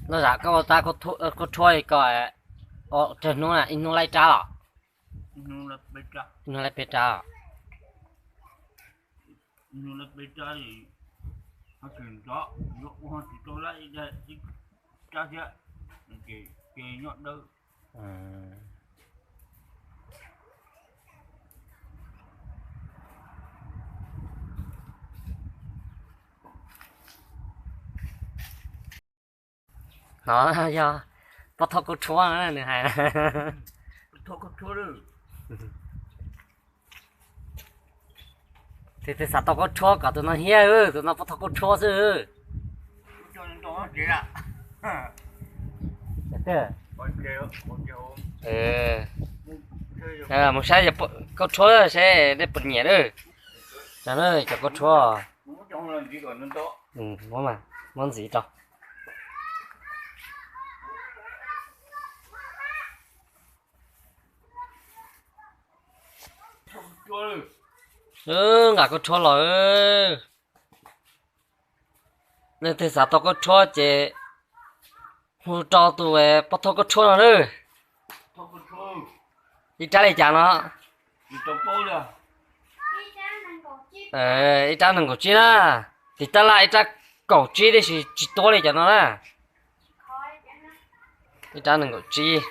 No zam koj ua tab koj rhuab ko, tsawg hnub na, ib hnub laib rab los? Ib hnub laib peb rab. Ib hnub laib peb rab, ua tsis tau laib ib rab thiab, ces nyob dawb. No yog pov thawj kaub rhuab nws hais. Tus twg xav tau kaub rhuab kom tus no hiab, tus no pov thawj kaub rhuab xwb. Mus saib kaub rhuab saib nej puas nyiam lawm. Cov kaub rhuab, muab ntxiv rau. Nqa kaub rhuab los. Leej twg xav tau kaub rhuab ces hu rau tus pov thawj kaub rhuab no na. Ib rab li cas no? Ib rab nees nkaum tsib na. Tiv tab laj ib rab kaum tsib tab sis tsis tuab li cov no na. Ib rab nees nkaum tsib.